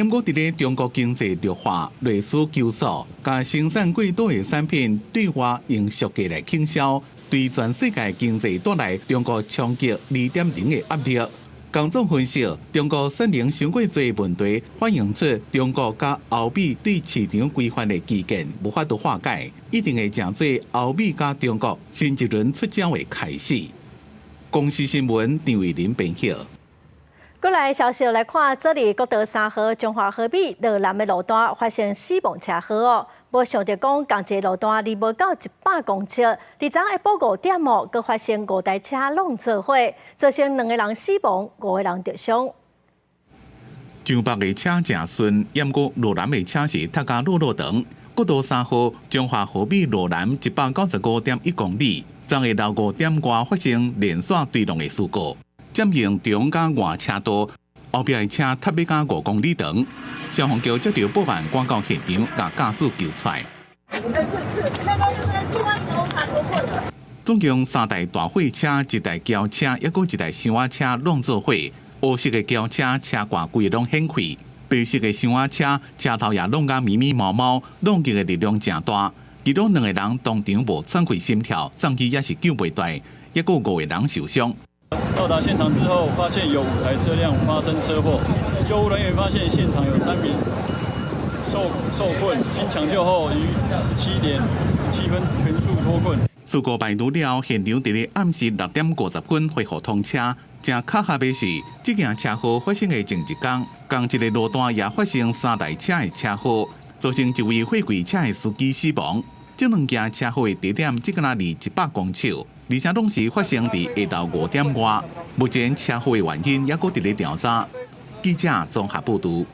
毋過佇咧中國經濟弱化、內需緊縮，共生產過多的產品對外用俗價來傾銷，對全世界經濟帶來中國衝擊2.0的壓力。工總分析，中國產能傷過濟問題，反映出中國佮歐美對市場規範的歧見無法度化解，一定會成做歐美佮中國新一輪出招的開始。公視新聞張偉林編譯。過來消息來看，昨日國道3號彰化和美羅南的路段發生死亡車禍哦。無想著講，仝一個路段離無夠100公尺，佇昨下晡5點哦，閣發生五台車攏做伙，造成兩個人死亡，五個人著傷。彰北的車誠順，毋過羅南的車是塞甲落落長。國道3號彰化和美羅南195.1公里，昨下晝5點外發生連線對撞的事故。佔用中佮外車道，後壁的車塞欲甲5公里長。消防局接著報案，趕到現場，共駕駛救出來。總共三台大貨車、一台轎車，猶閣一台箱仔車攏做伙。烏色的轎車車蓋規个攏掀開，白色的箱仔車車頭也弄甲密密麻麻，撞擊的力量誠大。其中兩個人當場無喘氣心跳，送醫也是救袂斷，猶閣五個人受傷。到達現場之後，發現有五台車輛發生車禍，救護人員發現現場有三名受困，經搶救後於17點17分全數脫困。事故排除了，現場佇咧暗時6點50分恢復通車。誠巧合的是，這件車禍發生的前一工，仝一個路段也發生三台車的車禍，造成一位貨櫃車的司機死亡。這兩件車禍的地點只敢若離100公尺，而且攏是發生佇下晝5點外。目前車禍的原因猶閣佇咧調查。記者綜合報導。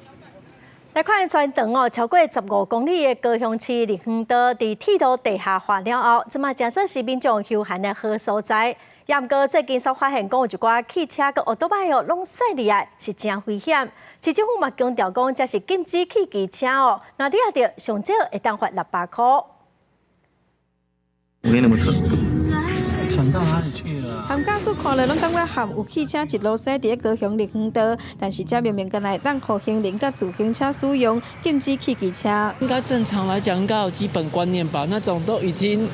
來看全長哦，超過15公里的高雄市綠園道，佇鐵路地下化了後，這馬誠做是民眾休閒的好所在。也毋過最近煞發現講有一寡汽車佮歐多擺哦，攏駛入來是誠危險。市政府嘛強調講，這是禁止汽機車哦，若掠著上少會當罰600箍。沒那麼扯。想到哪裡去了？含駕駛看了攏感覺含有汽車一路駛佇咧高雄綠園道，但是這明明敢若會當予行人佮自行車使用，禁止汽機車。應該正常來講，應該有基本觀念吧？那種都已經，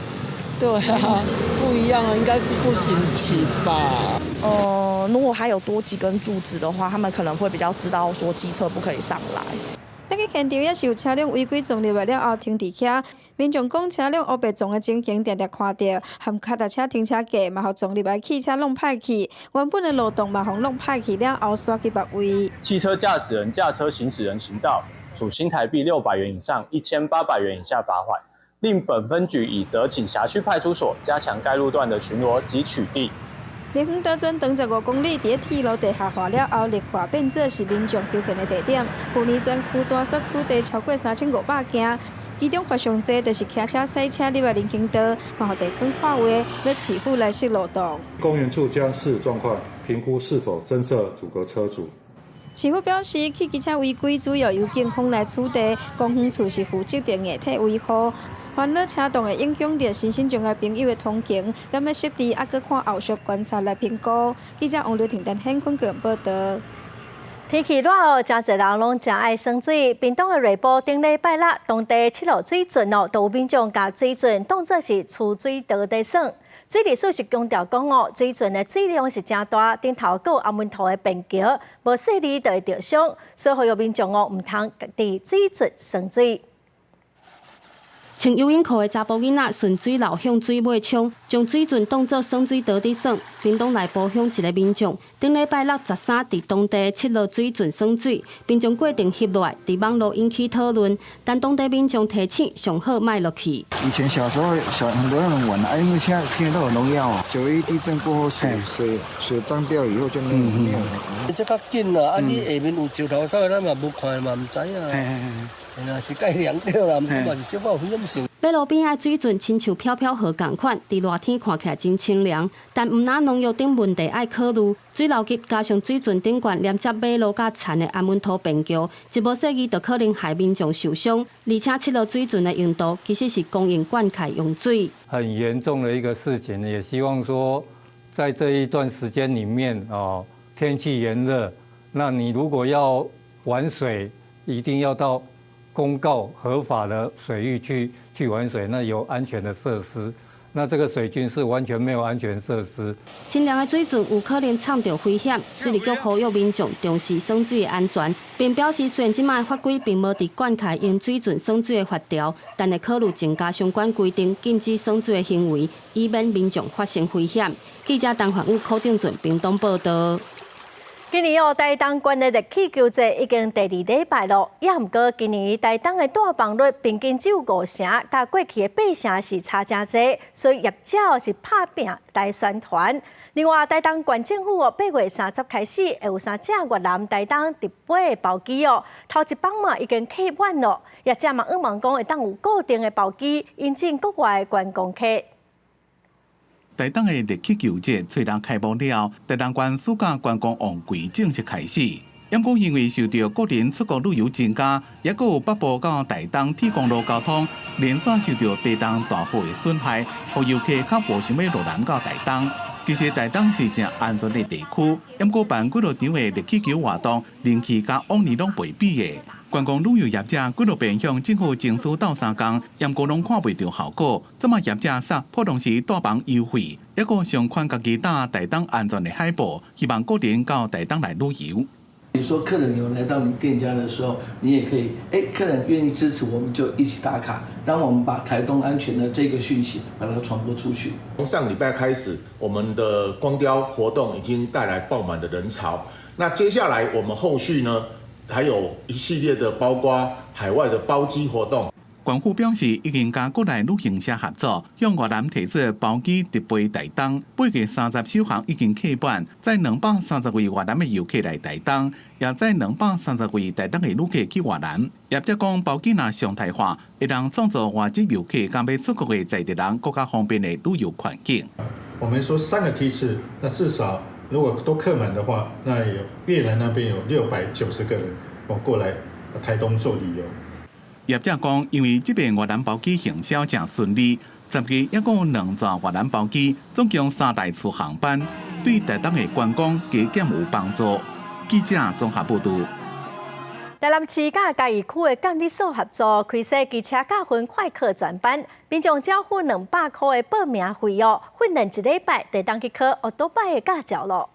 對啊，不一樣了，應該是不行騎吧？哦，如果還有多幾根柱子的話，他們可能會比較知道說機車不可以上來。那個現場也是有車輛違規撞入來了後停佇遐，民眾講車輛烏白撞的情形定定看著，含腳踏車停車格嘛，予撞入來汽車弄歹去，原本的路段嘛，予弄歹去了後徙去別位。汽車駕駛人駕車行駛人行道，處新台幣600元以上1800元以下罰款。另本分局已責請轄區派出所加強該路段的巡邏及取締。林園島全長15公里，佇鐵路地下化了後，綠化變做是民眾休閒的地點。去年全區單煞取締超過3500件，其中罰上濟就是騎車、賽車入來人行道，嘛予地方劃劃欲市府來設路障。公園處將視狀況評估是否增設阻隔車阻。市府表示，汽機車違規主要由警方來處理，公園處是負責著硬體維護。煩惱車動會影響著身心障礙朋友的通行，咁欲設置，猶閣看後續觀察來評估。記者王劉婷、陳顯坤報導。天氣熱哦，誠濟人攏誠愛耍水。屏東的內埔頂禮拜六，當地七號水圳哦，都有民眾共水圳當作是貯水池佇耍。水利署是強調講哦，水圳的水量是誠大，頂頭閣有安眠塗的便橋，無細膩就會著傷，所以呼籲民眾哦，毋通佇水圳耍水。穿游泳褲的查埔囡仔順水流向水尾衝，將水圳當作耍水池佇耍。屏東內埔鄉一个民眾，頂禮拜六十三佇當地七號水圳耍水，民眾過程翕落來，佇網路引起討論。但當地民眾提醒，上好莫落去。以前小時候小很多人玩啊，因為現在都有農藥，9·1地震過後水髒掉以後就沒有。這較緊啦，啊你下面有石頭啥，咱嘛無看嘛毋知影。啊，是蓋涼掉啦，毋過嘛是小可有危險性。馬路邊仔水圳親像飄飄河仝款，佇熱天看起來真清涼，但毋但農藥等問題愛考慮，水流急加上水圳頂懸連接馬路佮田的安穩塗便橋，一無細膩就可能害民眾受傷。而且七號水圳的用途其實是供應灌溉用水。很嚴重的一個事情，也希望說，在這一段時間裡面哦，天氣炎熱，那你如果要玩水，一定要到公告合法的水域去玩水，那有安全的設施。那這個水圳是完全沒有安全設施。清涼的水圳有可能藏著危險，水利局呼籲民眾重視耍水的安全，並表示雖然這擺法規並無佇灌溉用水圳耍水的法條，但會考慮增加相關規定，禁止耍水的行為，以免民眾發生危險。記者陳焕宇、柯正俊屏東報導。今年哦，台東縣的熱氣球節已經第二禮拜咯，也毋過今年台東的帶房率平均只有五成，佮過去的八成是差誠濟，所以業者是拍拚來宣傳。另外，台東縣政府哦，8月30開始會有三隻越南台東直飛的包機哦，頭一班嘛已經客滿咯，業者嘛向望講會當有固定的包機引進國外的觀光客。台東的熱氣球節初六開幕了，台東縣暑假觀光旺季正式開始。毋過因為受著國人出國旅遊增加，抑閣有北部到台東鐵公路交通連續受著地動大雨的損害，予遊客較無想欲落南到台東。其實台東是誠安全的地區，毋過辦幾落場的熱氣球活動，人氣佮往年攏袂比的。觀光旅遊業者幾落遍向政府爭取鬥相共，毋過攏看袂著效果。這馬業者殺普通時帶房優惠，抑閣上傳家己打台東安全的海報，希望國人到台東來旅遊。比如說客人有來到你店家的時候，你也可以，客人願意支持，我們就一起打卡，讓我們把台東安全的這個訊息把它傳播出去。從上禮拜開始，我們的光雕活動已經帶來爆滿的人潮。那接下來我們後續呢，還有一系列的包括海外的包機活動。縣府表示，已經佮國內旅行社合作，向越南提出包機直飛台東。8月30首航已經客滿，載230位越南的遊客來台東，也載230位台東的旅客去越南。業者講，包機若常態化，會當創造外籍遊客佮欲出國的在地人閣較方便的旅遊環境。我們說三個梯次，那至少如果都客滿的話，那有越南那邊有690個人我過來台東做旅遊。業者講，因為這擺越南包機行銷誠順利，10月抑閣有兩座越南包機，總共三台次航班，對台東的觀光加減有幫助。記者綜合報導。台南市佮嘉義區的監理所合作，開設機車駕訓快課專班，民眾只付200箍的報名費哦，訓練一禮拜，就當去考歐多擺的駕照囉。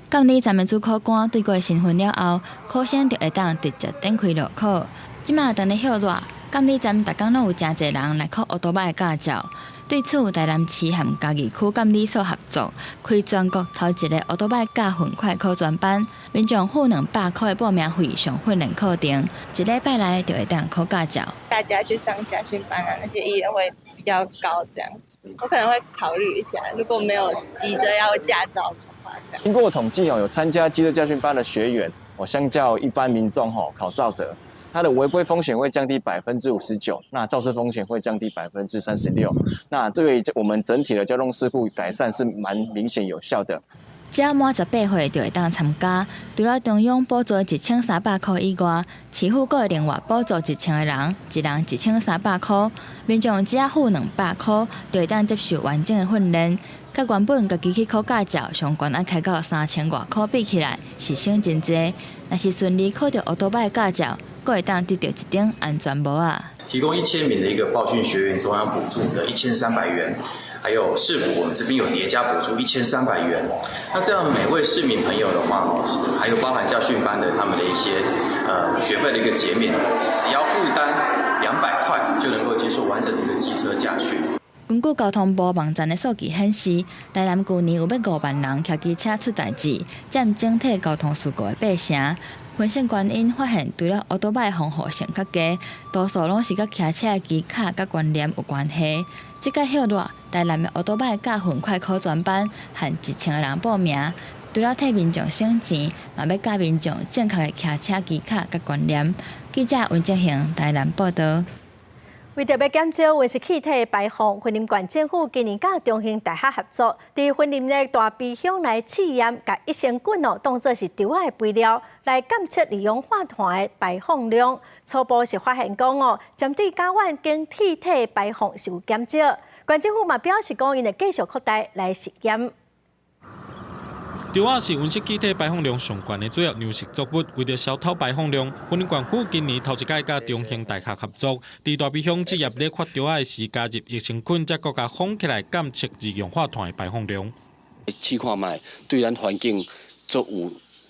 監理站的主考官對過身份了後，考生就會當直接展開路考。這馬當咧歇熱，監理站逐工攏有誠濟人來考歐多擺駕照。對此，台南市和嘉義區監理所合作，開全國頭一個歐多擺駕訓快考專班，民眾付200箍的報名費上訓練課程，一禮拜內就會當考駕照。大家去上駕訓班啊，那些意願會比較高，這樣我可能會考慮一下。如果沒有急着要駕照的話，這樣。經過統計哦，有參加機車駕訓班的學員，哦，相較一般民眾吼考照者，它的違規風險會降低59%，那肇事風險會降低36%，那對我們整體的交通事故改善是蠻明顯有效的。只要滿18歲就會當參加，除了中央補助1300箍以外，市府閣會另外補助1000個人，一人1300箍。民眾只要付200箍，就會當接受完整的訓練。佮原本家己去考駕照，上懸愛開到3000外箍比起來，是省真濟。若是順利考著歐多擺駕照，閣會當得著一頂安全帽仔。提供1000名的一個報訓學員中央補助的1300元。還有市府，我們這邊有疊加補助1300元。那這樣每位市民朋友的話，哦，還有包含駕訓班的他們的一些學費的一個減免，只要負擔200塊就能夠接受完整的一個機車駕訓。根據交通部網站的數據顯示，台南舊年有欲5萬人騎機車出代誌，佔整體交通事故的8成。分析原因發現，除了歐多擺防護性較低，多數攏是佮騎車的技巧佮觀念有關係。這屆歇熱，台南的歐多擺駕訓快考專班，限1000個人報名，除了替民眾省錢，嘛欲教民眾正確的騎車技巧佮觀念。記者溫正行台南報導。為著欲減少溫室氣體排放，雲林縣政府今年佮中興大學合作，佇雲林的大埤鄉來試驗，共益生菌哦當做是稻仔的肥料，來監測二氧化碳的排放量。初步是發現講哦，針對甲烷等氣體排放是有減少。縣政府嘛表示講，𪜶會繼續擴大來實驗。稻仔是溫室氣體排放量上懸的主要糧食作物，為著消碳排放量，雲林縣府今年頭一擺佮中興大學合作，佇大埤鄉這葉咧發稻仔的時加入益生菌，才閣共封起來監測二氧化碳的排放量。試看覓對咱環境足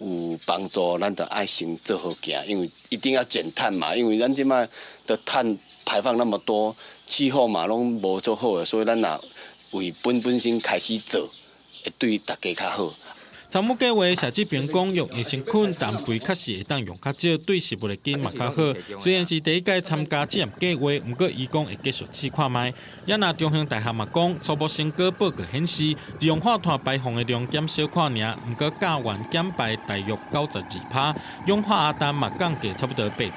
有幫助，咱就愛先做好行，因為一定要減碳嘛，因為咱這擺的碳排放那麼多，氣候嘛攏無足好的，所以咱若為本本身開始做，會對大家較好。參與計劃謝志平講，用益生菌氮肥確實會當用較少，對食物的根嘛較好。雖然是第一屆參加試驗計劃，毋過伊講會繼續試看覓。也若中興大學嘛講，初步成果報告顯示，二氧化碳排放的量減少看爾，毋過甲烷減排大約92%，氧化亞氮嘛降低差不多80%。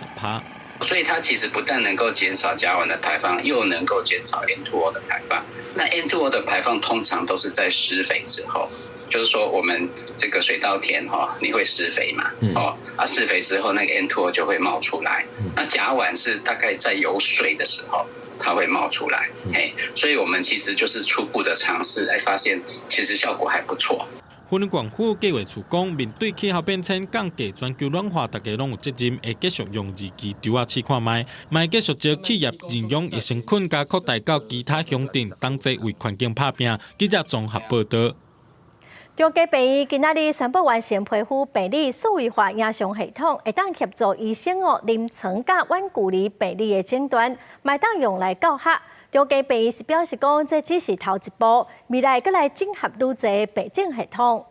所以它其實不但能夠減少甲烷的排放，又能夠減少 N2O 的排放。那 N2O 的排放通常都是在施肥之後。就是說，我們這個水稻田哈，你會施肥嘛？哦，啊，施肥之後，那個 N2O 就會冒出來。那甲烷是大概在有水的時候，它會冒出來。嘿，所以我們其實就是初步的嘗試，來發現其實效果還不錯。雲林縣府計劃處講，面對氣候變遷、降低全球暖化，大家攏有責任，會繼續用二期稻仔試看覓，嘛會繼續招企業認養益生菌，佮擴大到其他鄉鎮，同齊為環境拍拚。記者綜合報導。中嘉病院今仔日宣布完成皮膚病理數位化影像系統，會當協助醫生哦臨床佮遠距離病理的診斷，嘛會當用來教學。中嘉病院是表示講，這只是頭一步，未來閣來整合愈濟病診系統。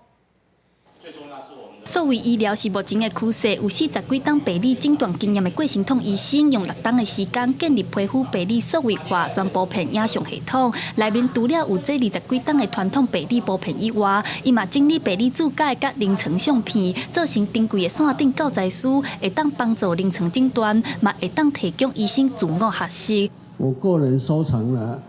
數位醫療是目前的趨勢，有40幾冬病理診斷經驗的郭成統醫生，用6冬的時間建立皮膚病理數位化全玻片影像系統。內面除了有這20幾冬的傳統病理玻片以外，伊嘛整理病理注解佮臨床相片，做成珍貴的線頂教材書，會當幫助臨床診斷，嘛會當提供醫生自我學習。我個人收藏了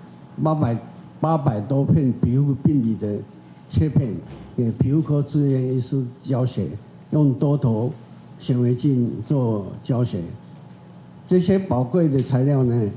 800多片皮膚病理的切片。給皮膚科住院醫師教學，用多頭顯微鏡做教學。這些寶貴的材料呢，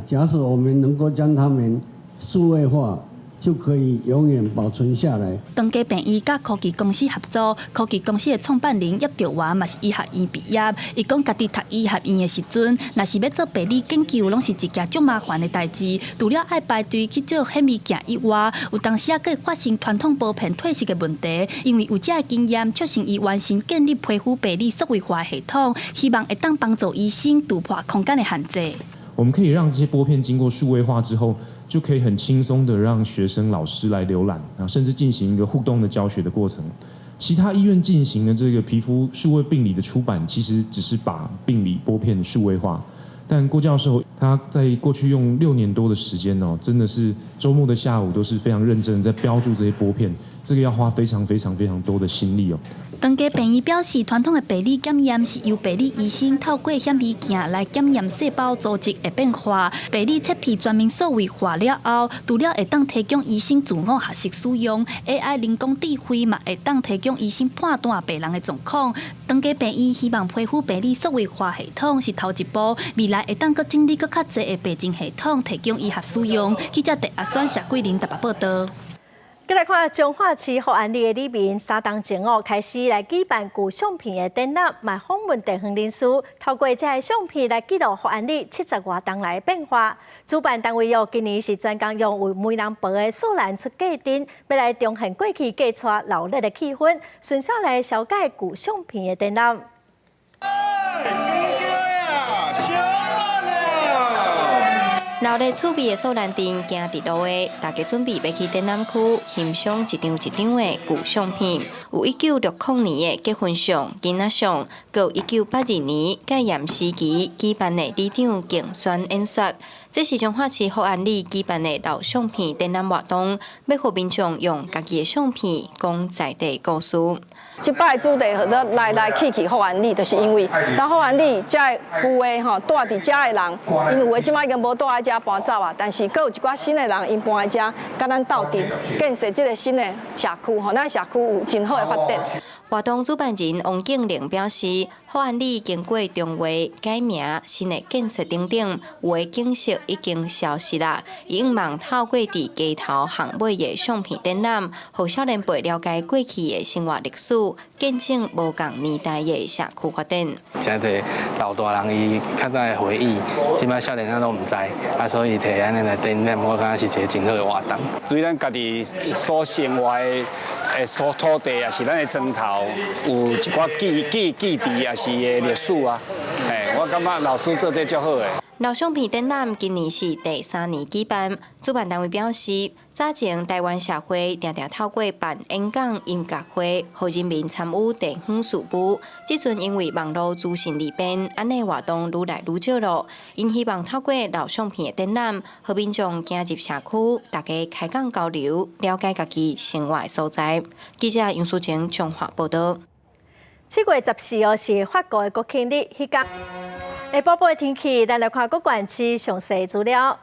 假使我們能夠將它們數位化，就可以永遠保存下來。長庚病院佮科技公司合作，科技公司的創辦人葉兆華嘛是醫學院畢業。伊講家己讀醫學院的時陣，若是欲做病理研究，攏是一件足麻煩的代誌。除了愛排隊去照顯微鏡以外，有當時仔閣會發生傳統玻片褪色的問題。因為有這个經驗，促成伊完成建立皮膚病理數位化系統，希望會當幫助醫生突破空間的限制。我們可以讓這些玻片經過數位化之後，就可以很輕鬆的讓學生、老師來瀏覽，啊，甚至進行一個互動的教學的過程。其他醫院進行的這個皮膚數位病理的出版，其實只是把病理玻片數位化。但郭教授他在過去用6年多的時間哦，真的是週末的下午都是非常認真在標註這些玻片，這個要花非常非常非常多的心力哦。長庚病院表示，傳統的病理檢驗是由病理醫生透過顯微鏡來檢驗細胞組織的變化。病理切片全面數位化了後，除了會當提供醫生自我學習使用，AI 人工智慧嘛會當提供醫生判斷病人的狀況。長庚病院希望皮膚病理數位化系統是頭一步，未來會當閣整理閣較濟的病情系統，提供醫學使用。記者鄭阿選、謝桂林台北報道。閣來看彰化市福安里的里民，3冬前哦開始來舉辦舊相片的展覽，嘛訪問地方人士，透過這个相片來記錄福安里70外冬來的變化。主辦單位哦，今年是專工用為媒人婆的素蘭出價燈，欲來重現過去嫁娶鬧熱的氣氛，順手來消解舊相片的展覽。鬧熱趣味的素蘭燈行佇路的，大家準備欲去展覽區欣賞一張一張的舊相片。有1960年的結婚相、囡仔相，閣有1982年戒嚴時期舉辦的里長競選演說。這是彰化市福安里舉辦的老相片展覽活動，欲予民眾用家己的相片講在地故事。這擺主題號做來來去去福安里，就是因為咱福安里遮舊的吼蹛佇遮的人，𪜶有的這擺已經無蹛佇遮搬走啊，但是閣有一寡新的人，𪜶搬來遮，佮咱鬥陣建設這个新的社區，予咱社區有真好的發展。活動主辦人王景玲表示，福安里經過重劃、改名、新的建設等等，有的景色已經消失啦。伊向望透過佇街頭巷尾的相片展覽，予少年輩了解過去的生活歷史，見證無仝年代的社區發展。誠濟老大人伊較早的回憶，這擺少年仔攏毋知，啊，所以提按呢來展覽，我感覺是一个真好的活動。對咱家己所生活的所土地，也是咱的莊頭，有一寡記記記憶，也是的歷史啊。嘿，我感覺老師做這足好的。老相片展覽今年是第三年舉辦，主辦單位表示，早前台灣社會定定透過辦演講、音樂會，予人民參與地方事務。這陣因為網路資訊利便，按呢活動愈來愈少囉。𪜶希望透過老相片的展覽，予民眾走入社區，大家開講交流，了解家己生活的所在。記者楊淑晴彰化報道。7月14號是法國的國慶日，彼工下晡晡的天氣，咱來看各縣市詳細資料。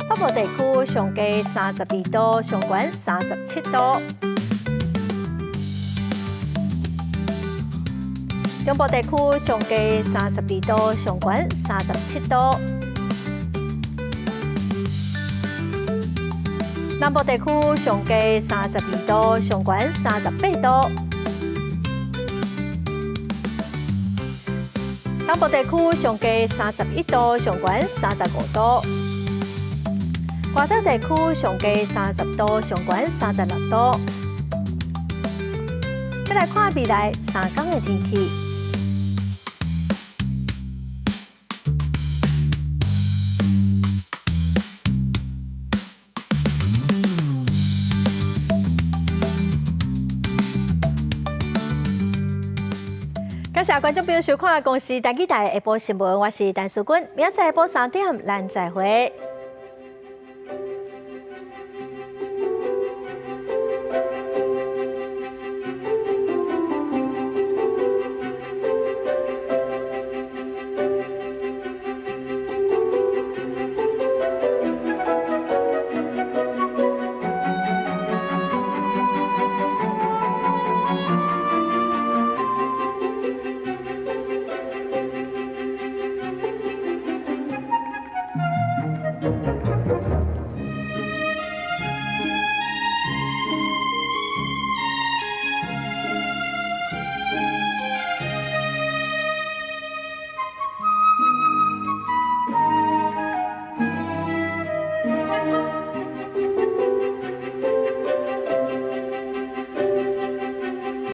北部地區上低32度，上懸37度。中部地區上低32度，上懸37度。南部地區上低32度，上懸38度。東部地區上低31度，上懸35度。外島地區上低30度，上懸36度。再來看未來3工的天氣。感謝觀眾朋友收看《公視台語台》下晡新聞，我是陳淑君，明仔載下晡3點，咱再會。